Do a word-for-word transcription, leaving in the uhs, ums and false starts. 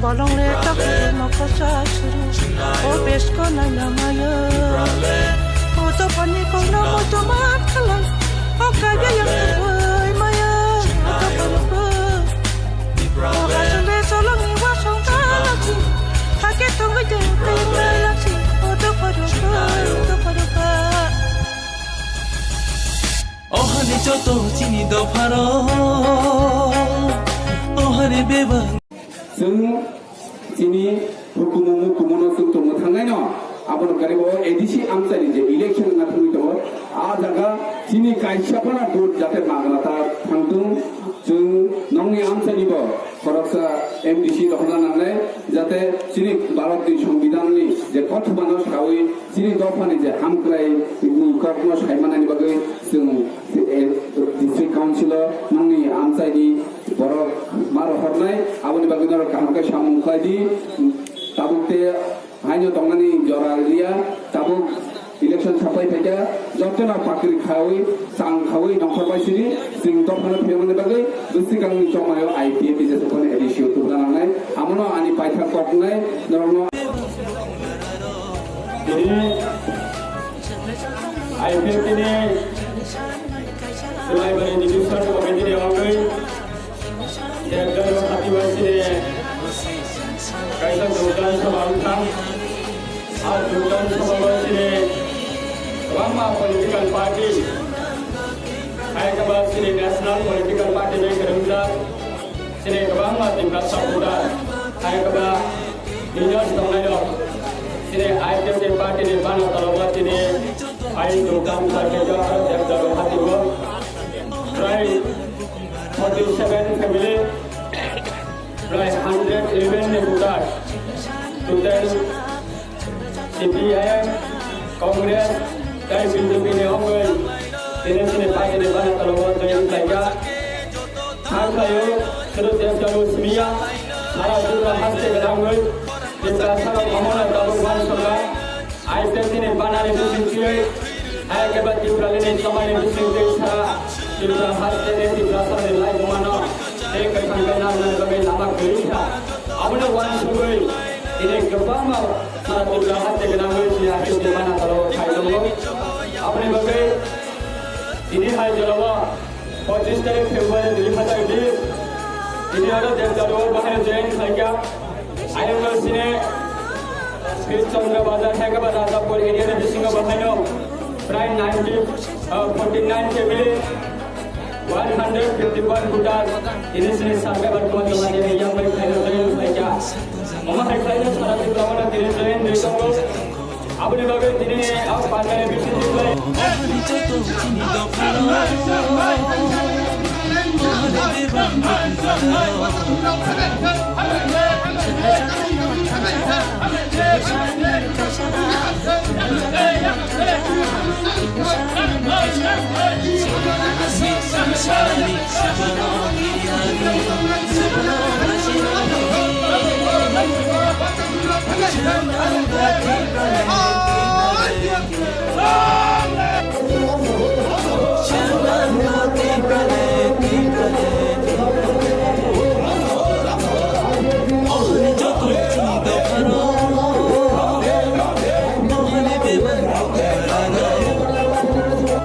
Bolong le tak mo ko sa suru, o bes ko na na maya. O to pani ko na mo to ma kala, o ka ya yang ko maya. O to pani ko, o ka sung de so long ni wa sung ka la si, ha ke to ngi de te na la si. O to pani ko, o to pani ko. Ohani joto chini dopharo, ohani bebak. Chwng chini hukumu mukumu no chwng tongma thangnai no, abono gari bo A D C amchai ni je election wngna thangwi tongo, a jaga chini kaisa phano vote jate magna ta thangtung, chwng nongni amchai ni bo khoroksa M D C rohorna nangnai, jate chini Bharat ni Songbidan ni je kothoma no sawi chini dopha ni je hamkrai ni kok no sai manani bagwi chwng, eh, District Council o nongni amchai ni borok ma rohornai, aboni bagwi norok kaham khe samung khlai di. Tabuk te haino tongnani jora liya, tabuk election sapai phaikha, jotono pakri khawi, chang khawi nongkhor bai siri, chwng dophano phiyoknani bagwi bwswkangni chongmaio I P F ni jesukphano A D C o tubuna nangnai, amono ani paithak koknai norokno. Tini I P F ni Sulaiman Division Committee ni wngwi Debdaru hati bai sini kaisa Durgan Sabha wngkha. A Durgan Sabha bai sini kwbangma political party, hai khe ba sini national political party bai kwrwngjak, sini kwbangma Tiprasa voter, hai khe ba leaders tongnai rok, sini I P F ni party ni bana tologo tini hai Durgan Sabha khe Debdaru hati o. Prai forty seven family, prai hundred eleven ni voter, total C P I M, Congress, tei B J P ni wngwi tini chini party ni bana tologo join khlaikha. Thank you, Shri Debdaru Simiya, sara Tripura haste gwnangwi, Tripura sara bhamona tabuk uansukha. I P F ni banani bisingtwi, hai khe ba Tipralini chomaini bisingtwi sara Tripura haste ni Tripura sarani laibumano tei kwthang khe narwknani bagwi lama kwrwi kha. Abono uansugwi tini kwbangma sara Tripura haste gwnangwi chini I P F ni bana tologo phai tongo. Aboni bagwi tini hai jorao Pochistai February dui hazar bish, tini oro Debdaru o bahai join khlaikha. Ayang no sine Pir Chandra Bazar hai khe ba Rajapur area ni bisingo bahaino prai ninety, uh, forty nine family, one hundred fifty one voters, tini sine survivor kuma tongma tini yang bai khlaino join khlaikha. Omo hai khlaino sara Tripura o tini join ri tongo. Aboni bagwi tini ni a pandani bising tubulai.